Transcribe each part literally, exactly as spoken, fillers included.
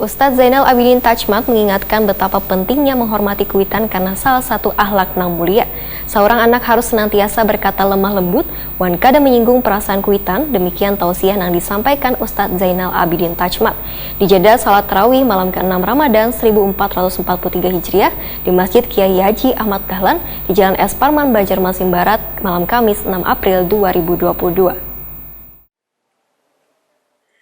Ustadz Zainal Abidin Tajmat mengingatkan betapa pentingnya menghormati kuitan karena salah satu akhlak nang mulia. Seorang anak harus senantiasa berkata lemah lembut wan kada menyinggung perasaan kuitan, demikian tausiah nang disampaikan Ustadz Zainal Abidin Tajmat di jeda salat tarawih malam keenam Ramadan seribu empat ratus empat puluh tiga Hijriah di Masjid Kiai Haji Ahmad Dahlan di Jalan S Parman, Banjarmasin Barat, malam Kamis enam April dua ribu dua puluh dua.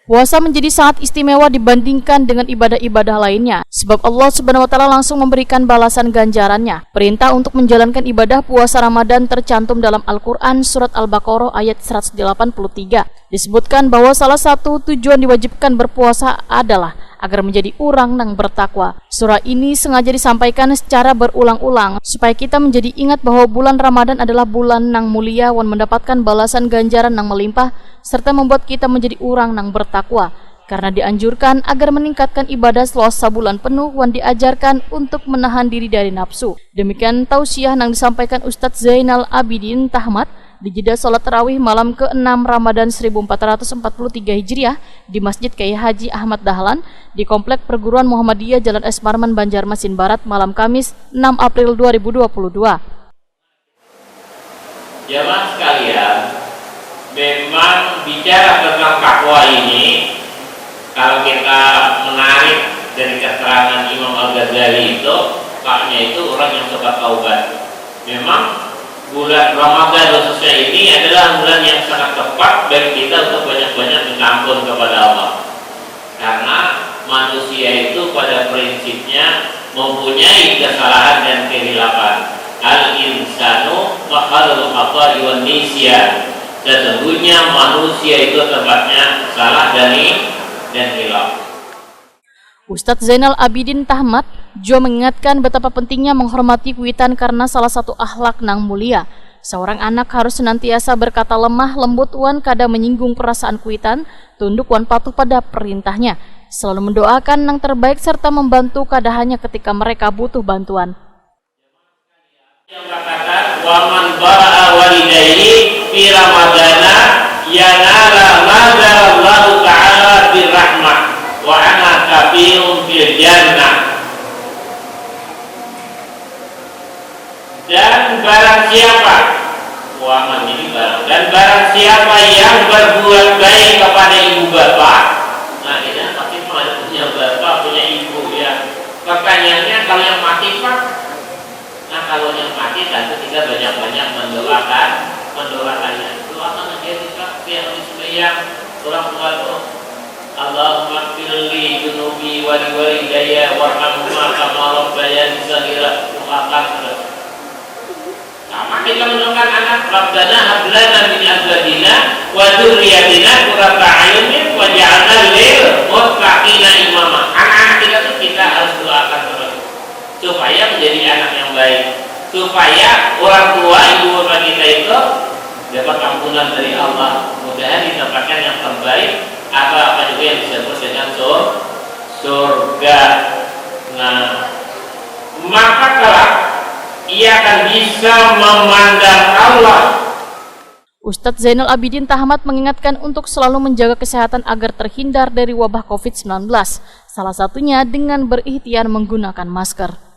Puasa menjadi sangat istimewa dibandingkan dengan ibadah-ibadah lainnya, sebab Allah Subhanahu wa taala langsung memberikan balasan ganjarannya. Perintah untuk menjalankan ibadah puasa Ramadan tercantum dalam Al-Qur'an surat Al-Baqarah ayat seratus delapan puluh tiga. Disebutkan bahwa salah satu tujuan diwajibkan berpuasa adalah agar menjadi urang nang bertakwa. Surah ini sengaja disampaikan secara berulang-ulang supaya kita menjadi ingat bahwa bulan Ramadan adalah bulan nang mulia wan mendapatkan balasan ganjaran nang melimpah serta membuat kita menjadi urang nang bertakwa, karena dianjurkan agar meningkatkan ibadah selama sabulan penuh wan diajarkan untuk menahan diri dari nafsu. Demikian tausiah nang disampaikan Ustadz Zainal Abidin Tahmat di jeda salat tarawih malam keenam Ramadan seribu empat ratus empat puluh tiga Hijriah di Masjid Kiai Haji Ahmad Dahlan di Komplek Perguruan Muhammadiyah Jalan S Parman, Banjarmasin Barat, malam Kamis enam April dua ribu dua puluh dua. Jamaah sekalian, memang bicara tentang takwa ini, kalau kita menarik dari keterangan Imam Al-Ghazali itu, taknya itu orang yang suka taubat. Memang bulan Ramadan khususnya ini adalah bulan yang sangat tepat bagi kita untuk banyak-banyak minta ampun kepada Allah. Karena manusia itu pada prinsipnya mempunyai kesalahan dan kehilapan. Al insanu makhalul khata'i wan nisyan. Sesungguhnya manusia itu tempatnya salah dan dan hilaf. Ustadz Zainal Abidin Tahmat jua mengingatkan betapa pentingnya menghormati kuitan karena salah satu akhlak nang mulia. Seorang anak harus senantiasa berkata lemah lembut wan kada menyinggung perasaan kuitan, tunduk wan patuh pada perintahnya, selalu mendoakan nang terbaik serta membantu kada hanya ketika mereka butuh bantuan. Waman bara'a walidayhi fi ramadana yanala ma dzarallahu ta'ala birrahmah wa ana kafilun fil jannah. Dan barang siapa waman ini barang dan barang siapa yang berbuat baik kepada ibu bapak, nah kita pasti pada punya bapak, punya ibu ya. Pertanyaannya kalau yang mati pak, nah kalau yang mati tentu kita banyak-banyak mendoakan mendoakannya. Doakan aja kita tiap habis sembahyang orang tua tuh. Allahumma firli junubi wali wali daya warhamhuma kama rabbayani sagira. Doakan terus. Sama kita mendoakan anak, Rabbana hablana min azwajina wa dzurriyyatina qurrata a'yunin waj'alna lil muttaqina imama. Anak-anak kita tuh kita harus doakan terus supaya menjadi anak yang baik, supaya orang tua ibu bapak kita itu dapat ampunan dari Allah. Mudahan ditempatkan yang terbaik, apa apa juga yang disebut dengan sur surga. Nah, maka kelak ia akan bisa memandang Allah. Ustadz Zainal Abidin Tahmat mengingatkan untuk selalu menjaga kesehatan agar terhindar dari wabah covid sembilan belas, salah satunya dengan berikhtiar menggunakan masker.